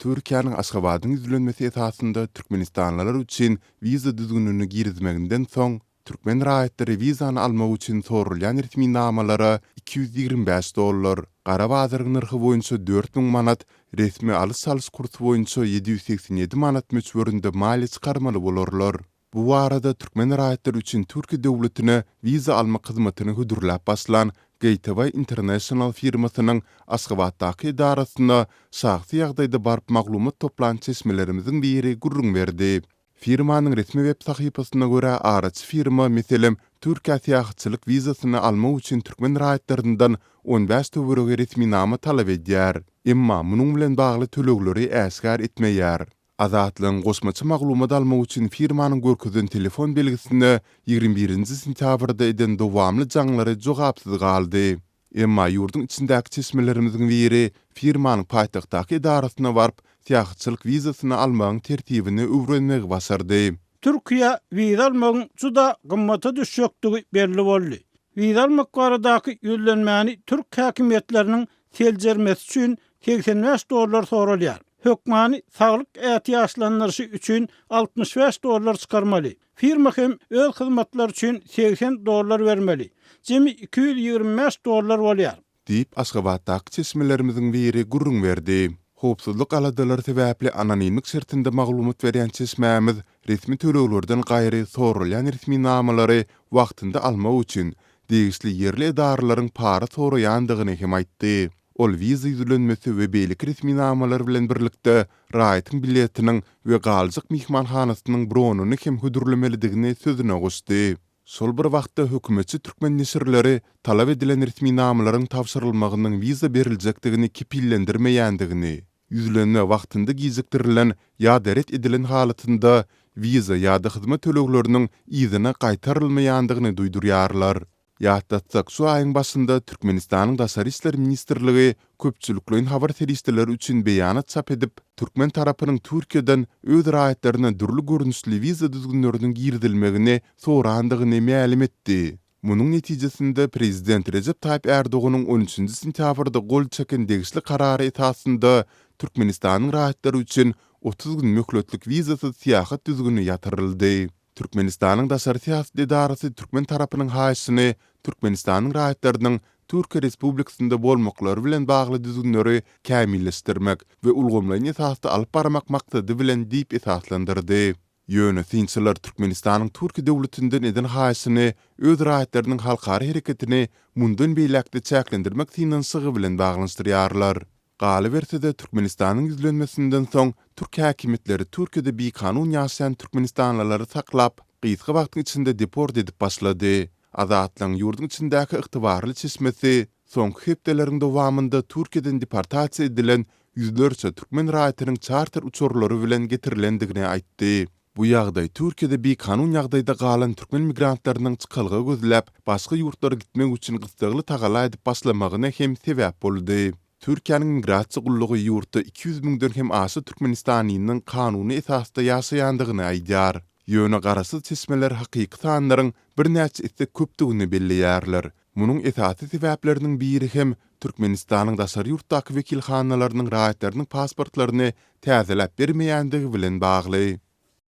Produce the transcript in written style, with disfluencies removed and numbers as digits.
Türkiýäniň Aşgabadyň ýüzlenmesi esasynda türkmenistanlylar üçin wiza düzgünini girizmeginden soň, türkmen raýatlary wizany almak üçin soralýan resminamalara 225 dollar, gara bazaryň nyrhy boýunça 4000 manat, resmi alyş-çalyş kursy boýunça 787 manat möçberinde maliýe çykarmaly bolarlar. Bu barada türkmen raýatlary üçin Türkiýe döwletine wiza almak hyzmatyny hödürläp başlan Gateway International firmasynyň Aşgabatdaky edarasyna şahsy ýagdaýda baryp maglumat toplan çeşmelerimiziň biri gürrüň berdi. Firmanyň resmi web sahypasyna görä, araçy firma, meselem, Türkiýä syýahatçylyk wizasyny almak üçin türkmen raýatlaryndan 15 töweregi resminama talap edýär. Emma munuň bilen bagly tölegleri äşgär etmeýär. Azatlygyň goşmaça maglumat almak üçin firmanyň görkezen telefon belgisine 21 nji sentýabrda eden dowamly jaňlary jogapsyz galdy. Emma ýurduň içindäki çeşmelerimiziň biri firmanyň paýtagtdaky edarasyna baryp, syýahatçylyk wizasyny almagyň tertibini öwrenmegi başardy. Türkiýä wiza almagyň juda gymmata düşjekdigi belli boldy. Wiza almak baradaky ýüzlenmäni türk häkimiýetleriniň seljermesi üçin 85 dollar soralýar. Hökmany saglyk ätiýaçlandyryşy üçin 65 dollar çykarmaly. Firma hem öz hyzmatlary üçin 80 dollar bermeli. Jemi 225 dollar bolýar. Diýip, Aşgabatdaky çeşmelerimiziň biri gürrüň berdi. Howpsuzlyk aladalary sebäpli anonimlik şertinde maglumat berýän çeşmämiz resmi töleglerden gaýry soralýan resminamalary wagtynda almak üçin degişli ýerli edaralaryň para soraýandygyny hem aýtdy. Ol wiza ýüzlenmesi we beýleki resminamalar bilen birlikde raýatyň biletiniň we galjak myhmanhanasynyň bronyny hem hödürlemelidigini sözüne goşdy. Şol bir wagtda hökümetçi türkmen neşirleri talap edilen resminamalaryň tabşyrylmagynyň wiza beriljekdigini kepillendirmeýändigini, ýüzlenme wagtynda gijikdirilen ýa-da ret edilen halatynda wiza ýa-da hyzmat tölegleriniň yzyna gaýtarylmaýandygyny duýdurýarlar. Ýatlatsak, şu aýyň başynda Türkmenistanyň Daşary işler ministrligi köpçülikleýin habar serişdeleri üçin beýanat çap edip, türkmen tarapynyň Türkiýeden öz raýatlaryna dürli görnüşli wiza düzgünleriniň girizilmegini sorandygyny mälim etdi. Munuň netijesinde, prezident Rejep Taýyp Ärdoganyň on üçünji sentýabrda gol çeken degişli karary esasynda Türkmenistanyň raýatlary üçin 30 gün möhletlik wizasyz syýahat düzgüni ýatyryldy. Türkmenistanyň daşary syýasat edarasy türkmen tarapynyň haýyşyny Türkmenistanyň raýatlarynyň Türkiýe Respublikasynda bolmaklary bilen bagly düzgünleri kämilleşdirmek we ulgamlaýyn esasda alyp barmak maksady bilen diýip esaslandyrdy. Ýöne synçylar Türkmenistanyň Türkiýe döwletinden eden haýyşyny öz raýatlarynyň halkara hereketini mundan beýläk-de çäklendirmek synanyşygy bilen baglanyşdyrýarlar. Galyberse-de, Türkmenistanyň ýüzlenmesinden soň, türk häkimiýetleri Türkiýede bikanun ýaşaýan türkmenistanlylary saklap, gysga wagtyň içinde deport edip başlady. Azatlygyň ýurduň içindäki ygtybarly çeşmesi soňky hepdeleriň dowamynda Türkiýeden deportasiýa edilen ýüzlerçe türkmen raýatynyň çarter uçarlary bilen getirilendigini aýtdy. Bu ýagdaý Türkiýede bikanun ýagdaýda galan türkmen migrantlarynyň çykalga gözläp, başga ýurtlara gitmek üçin gyssagly tagalla edip başlamagyna hem sebäp boldy. Türkiýäniň migrasiýa gullugy ýurtda 200 müňden hem aşa türkmenistanlynyň kanuny esasda ýaşaýandygyny aýdýar. Ýöne garaşsyz çeşmeler hakyky sanlaryň birnäçe esse köpdügini belleýärler. Munuň esasy sebäpleriniň biri hem Türkmenistanyň daşary ýurtdaky wekilhanalarynyň raýatlarynyň pasportlaryny täzeläp bermeýändigi bilen bagly.